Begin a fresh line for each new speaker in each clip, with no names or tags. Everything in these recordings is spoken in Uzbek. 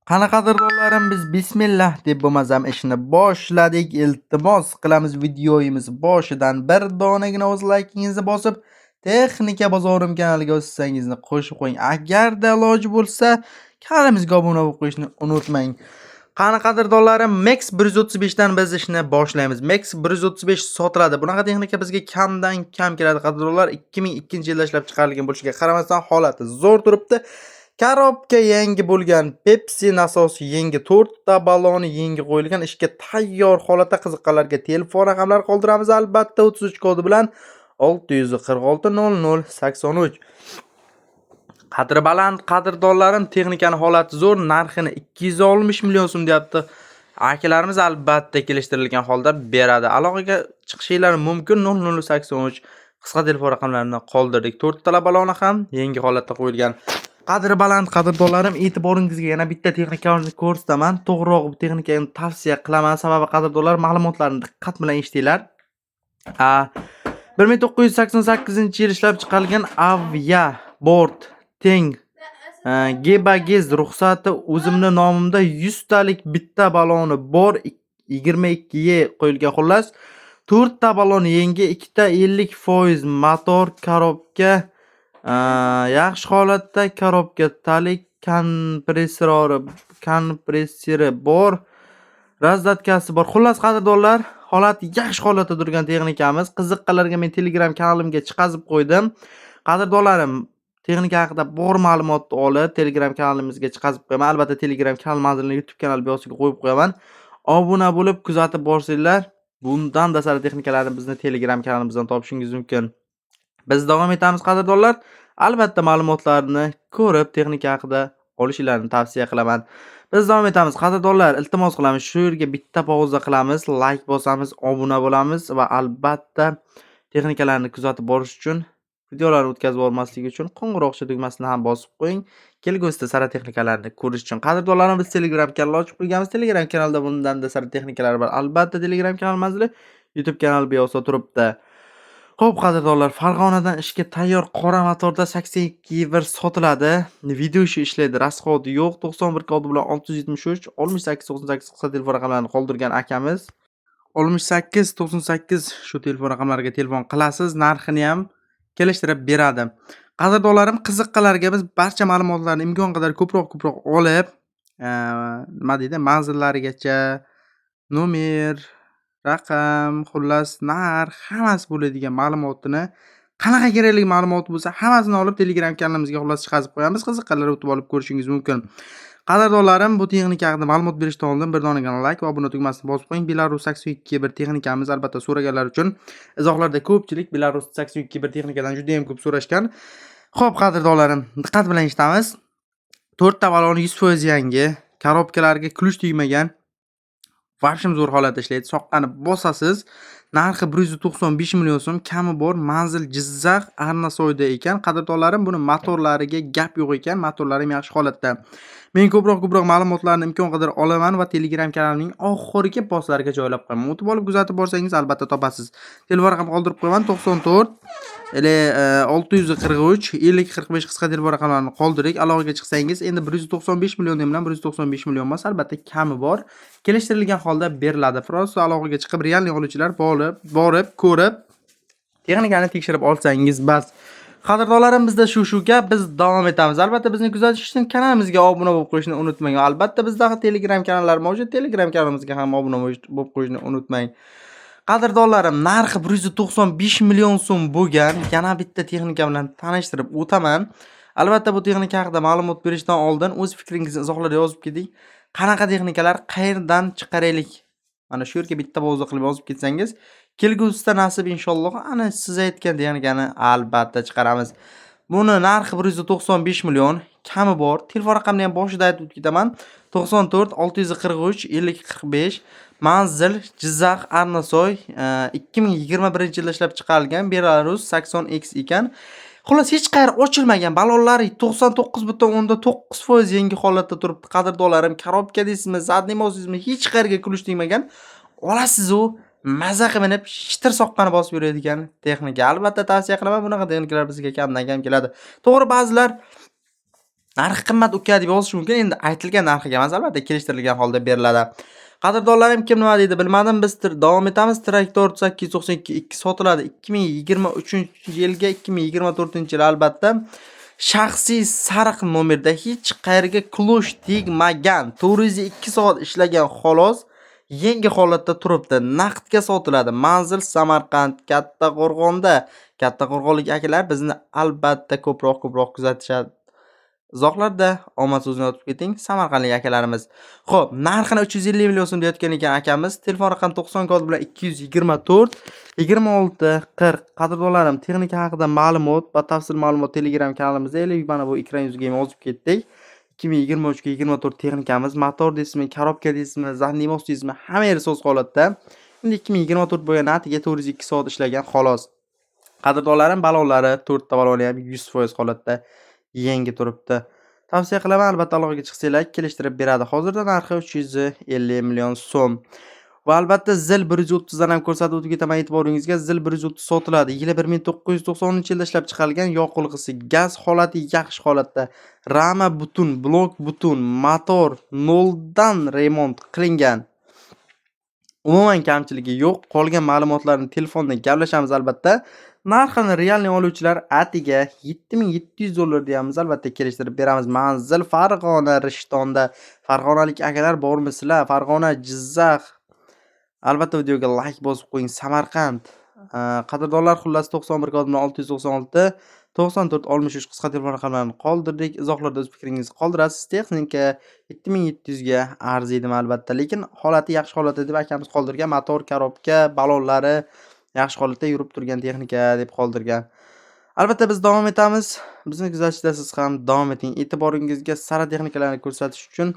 Qani, qadrdonlarim, biz bismillah deb bo'lmasam ishni boshladik. Iltimos qilamiz, videomiz boshidan bir donagina o'z laykingizni bosib, Texnika bozorim kanaliga o'z hissangizni qo'shib qo'ying. Agarda iloji bo'lsa, kanalimizga obuna bo'lib qo'yishni unutmang. Qani, qadrdonlarim, Max 135 dan biz ishni boshlaymiz. Max 135 sotiladi. Bunaqa texnika bizga kamdan kam keladi, qadrdonlar. 2002-yilda ishlab chiqarilgan bo'lishiga qaramasdan holati zo'r turibdi. Korobka yangi bo'lgan, Pepsi nasosi yangi, 4 ta baloni yangi qo'yilgan, ishga tayyor holatda. Qiziqqanlarga telefon raqamlari qoldiramiz albatta, 33 kodi bilan 646 00 83. Qadri baland qadrdonlarim, texnikani holati zo'r, narxini 260 million so'm deyapti. Akalarimiz, albatta kelishtirilgan holda beradi. Aloqaga chiqishinglar mumkin, 0083 qisqa telefon raqamlarini qoldirdik. 4 tala baloni ham yangi holatda qo'yilgan. Qadri baland qadrdonlarim, e'tiboringizga yana bitta texnikani ko'rsataman. To'g'rirog'i, bu texnikani tavsiya qilaman. Sababi, qadrdonlar, ma'lumotlarni diqqat bilan eshitinglar. 1988-yil ishlab chiqarilgan Avia bort teng Gebagiz ruxsati o'zimni nomimda, 100 talik bitta baloni bor, 22 E qo'yilgan. Xullas, 4 ta balon yangi, ikkita 50%, motor, korobka yaxshi holatda, korobka talik, kompressori bor, razdatkasi bor. Xullas, qadrdonlar, holati yaxshi holatda turgan texnikamiz. Qiziqqanlarga men Telegram kanalimga chiqazib qo'ydim. Qadrdonlarim, texnika haqida bor ma'lumotni olib, Telegram kanalimizga chiqazib qo'yaman. Albatta, Telegram kanal manzilini YouTube kanal biosiga qo'yib qo'yaman. Obuna bo'lib kuzatib borsanglar, bundan da sara texnikalarni bizni Telegram kanalimizdan topishingiz mumkin. Biz davom etamiz, qadrdonlar. Albatta, ma'lumotlarni ko'rib, texnika haqida olishinglarni tavsiya qilaman. Biz davom etamiz. Qadrdonlar, iltimos qilamiz, shu yerga bitta pauza qilamiz, layk bosamiz, obuna bo'lamiz va albatta texnikalarni kuzatib borish uchun, videolarni o'tkazib yubormaslik uchun qo'ng'iroqcha tugmasini ham bosib qo'ying. Kelgusida sara texnikalarni ko'rish uchun. Qadrdonlarim, biz Telegram kanal ochib qo'yganmiz. Telegram kanalda bundan-da sara texnikalar bor. Albatta, Telegram kanal manzili YouTube kanal biosida turibdi. Xo'p, qadrdonlar, Farg'onadan ishga tayyor qora motorda 82 bir sotiladi. Video ishi ishlaydi, расход i yo'q. 91 kodi bilan 673 68 98 qisqa telefon raqamlarini qoldirgan akamiz. 68 98 shu telefon raqamlariga telefon qilasiz, narxini ham kelishtirib beradi. Qadrdonlarim, qiziqqanlarga biz barcha ma'lumotlarni imkon qadar ko'proq olib, nima deydi, manzillarigacha, nomer, raqam, xullas, narx, hammasi bo'ladigan ma'lumotini, qanaqa kerakli ma'lumot bo'lsa, hammasini olib Telegram kanalimizga, xullas, chiqazib qo'yamiz. Qiziqqanlar o'tib olib ko'rishingiz mumkin. Qadrdonlarim, bu texnika haqida ma'lumot berishdan oldin bir donagina layk va obuna tugmasini bosib qo'ying. Belarus 82 bir texnikamiz, albatta so'raganlar uchun. Izohlarda ko'pchilik Belarus 82 bir texnikadan juda ham ko'p so'rashgan. Xo'p, qadrdonlarim, diqqat bilan eshitamiz. 4 ta baloni 100% yangi, korobkalarga ключ tegmagan. Вообще zo'r holatda ishlaydi. Soqqani bosasiz. Narxi 195 million so'm, kami bor. Manzil Jizzax, Arnasoyda ekan. Qadrdonlarim, buni motorlariga gap yo'q ekan. Motorlari ham yaxshi holatda. Men ko'proq ma'lumotlarni imkon qadar olaman va Telegram kanalining oxirgi postlariga joylab qo'yaman. O'tib olib kuzatib borsangiz, albatta topasiz. Telefon raqam qoldirib qo'yaman: 94 или 643 50 45 qisqa telefon raqamlarini qoldirdik. Aloqaga chiqsangiz, endi 195 million bilan 195 million emas, albatta kami bor. Kelishtirilgan holda beriladi. Просто aloqaga chiqib, реальный oluvchilar borib, ko'rib, texnikani tekshirib olsangiz bas. Qadrdonlarim, bizda shu gap, biz davom etamiz. Albatta, bizni kuzatish uchun kanalimizga obuna bo'lib qo'yishni unutmang. Albatta, bizda Telegram kanallar mavjud. Telegram kanalimizga ham obuna bo'lib qo'yishni unutmang. Qadrdonlarim, narxi 195 million so'm bo'lgan yana bitta texnika bilan tanishtirib o'taman. Albatta, bu texnika haqida ma'lumot berishdan oldin o'z fikringizni izohlarda yozib keting. Qanaqa texnikalar, qayerdan chiqaraylik? Mana shu yerga bitta pauza qilib yozib ketsangiz, kelgusida nasib inshaalloh ana siz aytgan texnikani albatta chiqaramiz. Buni narxi 195 million, kami bor. Telefon raqamini ham boshida aytib o'tib ketaman. 94 643 50 45. Manzil Jizzax, Arnasoy, 2021-yilda ishlab chiqarilgan Belarus 80X ekan. Xullas, hech qayeri ochilmagan. Balonlari 99,9% yangi holatda turibdi. Qadrdonlarim, korobka deysizmi, задний deysizmi, hech qayerga ключ tegmagan. Olasiz u, maza qilib minib, shitir soqqani bosib yuradigan texnika. Albatta tavsiya qilaman. Bunaqa texnikalar bizga kamdan kam keladi. To'g'ri, ba'zilar Narxi qimmat uka deb yozish mumkin. Endi aytilgan narxiga emas, albatta kelishtirilgan holda beriladi. Qadrdonlarim, kim nima deydi bilmadim. Biz davom etamiz. Traktor 892 2 sotiladi. 2023-yilga 2024-yil albatta. Shaxsiy sariq nomerda, hech qayerga klush tegmagan. 402 soat ishlagan xolos. Yangi holatda turibdi. Naqdga sotiladi. Manzil Samarqand, Kattaqo'rg'onda. Kattaqo'rg'onlik akalar bizni albatta ko'proq kuzatishadi. Izohlarda omad so'zini yozib keting, samarqandlik akalarimiz. Xo'p, narxini 350 million so'm deyotgan ekan akamiz. Telefon raqami 90 kod bilan 224 26 40. Qadrdonlarim, texnika haqida ma'lumot, batafsil ma'lumot Telegram kanalimizda, mana bu ekran yuziga ham yozib ketdik. 2023 ga 24 texnikamiz, motor deysizmi, korobka deysizmi, задний мост deysizmi, hamma yeri soz holatda. Endi 2024 bo'lgan, natiga 402 soat ishlagan xolos. Qadrdonlarim, balonlari, 4 ta baloni ham 100% holatda yangi turibdi. Tavsiya qilaman, albatta aloqaga chiqsanglar kelishtirib beradi. Hozirda narxi 350 million so'm. Va albatta ZIL 130 dan ham ko'rsatib o'tib ketaman e'tiboringizga. ZIL 130 sotiladi. Yili 1990-yilda ishlab chiqarilgan, yoqilg'isi gaz, holati yaxshi holatda. Rama butun, blok butun, motor noldan remont qilingan. Umuman kamchiligi yo'q. Qolgan ma'lumotlarni telefonda gaplashamiz albatta. Narxini реальный oluvchilar atiga 7700 dollar deyamiz, albatta kelishtirib beramiz. Manzil Farg'ona, Rishtonda. Farg'onalik akalar bormisizlar? Farg'ona, Jizzax. Albatta videoga like bosib qo'ying. Samarqand. Qadrdonlar, xullas 91 kod bilan 696 94 63 qisqa telefon raqamlarini qoldirdik. Izohlarda o'z fikringizni qoldirasiz. Texnika 7700 ga arziydimi albatta, lekin holati yaxshi holatda deb akamiz qoldirgan. Motor, korobka, balonlari yaxshi holatda yurib turgan texnika deb qoldirgan. Albatta biz davom etamiz. Bizni kuzatishda siz ham davom eting. E'tiboringizga sara texnikalarni ko'rsatish uchun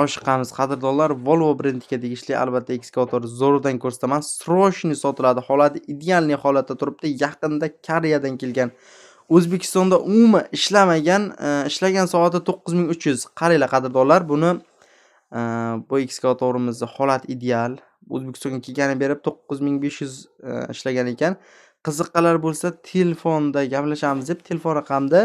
oshiqamiz. Qadrdonlar, Volvo brendiga tegishli albatta ekskavator zo'rdan ko'rsataman. Срочный sotiladi. Holati идеальный holatda turibdi. Yaqinda Koreyadan kelgan. O'zbekistonda umuman ishlamagan, ishlagan soati 9300. Qaranglar, qadrdonlar, buni bu ekskavatorimizni holati ideal. O'zbekistonga kelgani berib 9500 ishlagan ekan. Qiziqqanlar bo'lsa telefonda gaplashamiz deb telefon raqamida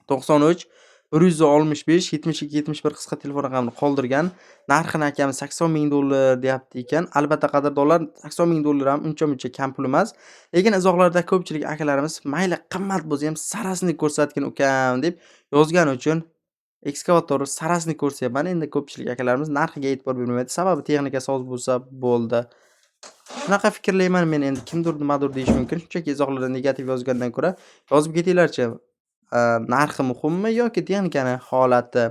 93 165 72 71 qisqa telefon raqamini qoldirgan. Narxini akamiz 80 ming dollar deyapti ekan. Albatta, qadrdonlar, 80 ming dollar ham uncha-muncha kam pul emas. Lekin izohlarda ko'pchilik akalarimiz mayli qimmat bo'lsa ham sarasini ko'rsatgin ukam deb yozgani uchun ekskavator sarasini ko'rsatyapman. Endi ko'pchilik akalarimiz narxiga e'tibor bermaydi. Sababi texnika soz bo'lsa bo'ldi. Shunaqa fikrlayman men, endi kimdir nimadir deyishi mumkin. Shunchaki izohlarda negativ yozgandan ko'ra yozib ketinglarchi. Narxi muhimmi yoki texnikani holati?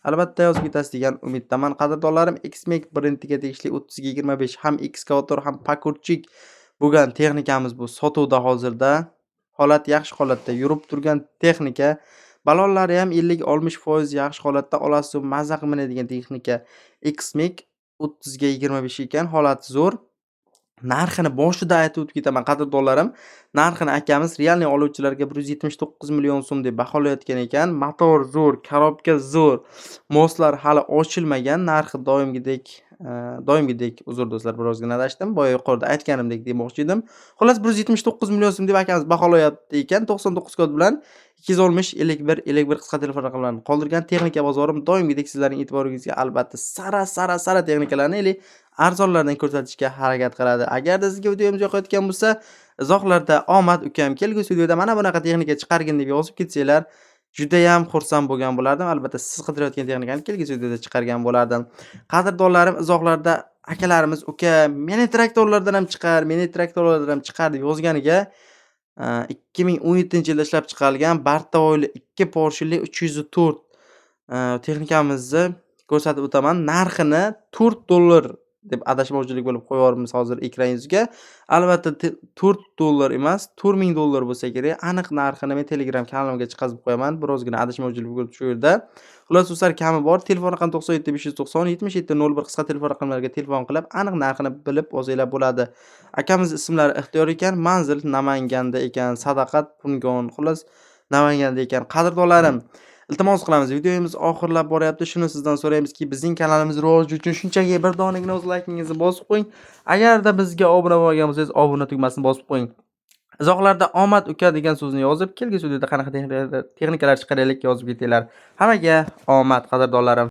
Albatta yozib ketasiz degan umiddaman. Qadrdonlarim, Xmek brendiga tegishli 30 ga 25 ham ekskavator, ham покручик bo'lgan texnikamiz bu sotuvda hozirda. Holat yaxshi holatda yurib turgan texnika. Balonlari ham 50-60% yaxshi holatda, olasiz, maza qilib minadigan texnika. Xmek 30 ga 25 ekan, holati zo'r. Narxini boshida aytib o'tib ketaman, qadrdonlarim. Narxini akamiz реальный oluvchilarga 179 million so'm deb baholayotgan ekan. Motor zo'r, korobka zo'r. Мост lar hali ochilmagan. Narxi doimgidek, uzr do'stlar, birozgina adashdim. Boya yuqorida aytganimdek demoqchi edim. Xullas 179 million so'm deb akamiz baholayapti ekan. 99 kod bilan 260 51 51 qisqa telefon raqamlarini qoldirgan. Texnika bozorim doimgidek sizlarning e'tiboringizga albatta sara sara sara texnikalarni или arzonlardan ko'rsatishga harakat qiladi. Agarda sizga videomiz yoqayotgan bo'lsa, izohlarda omad ukam, kelgusi videoda mana bunaqa texnika chiqargin deb yozib ketsanglar, judayam xursand bo'lgan bo'lardim. Albatta siz qidirayotgan texnikani kelgusi videoda chiqargan bo'lardim. Qadrdonlarim, izohlarda akalarimiz uka, meni traktorlardan ham chiqar, meni traktorlardan ham chiqar deb yozganiga 2017-yilda ishlab chiqarilgan бортовой li 2 поршень li 304 texnikamizni ko'rsatib o'taman. Narxini 4 dollar deb adashmovchilik bo'lib qo'yyapmiz hozir ekran yuziga. Albatta 4 dollar emas, 4000 dollar bo'lsa kerak. Aniq narxini men Telegram kanalimga chiqazib qo'yaman. Birozgina adashmovchilik bo'lib shu yerda. Xullas do'stlar, kami bor. Telefon raqami 97 590 77 01 qisqa telefon raqamlariga telefon qilib, aniq narxini bilib olsanglar bo'ladi. Akamiz ismlari Ixtiyor ekan, manzil Namanganda ekan, Sadaqat Pungon, xullas Namanganda ekan. Qadrdonlarim, iltimos qilamiz, videomiz oxirlab boryapti. Shuni sizdan so'raymizki, bizning kanalimiz rivoji uchun shunchaki bir donagina o'z laykingizni bosib qo'ying. Agarda bizga obuna bo'lmagan bo'lsangiz, obuna tugmasini bosib qo'ying. Izohlarda omad uka degan so'zni yozib, kelgusi videoda qanaqa texnikalar chiqaraylik yozib ketinglar. Hammaga omad, qadrdonlarim.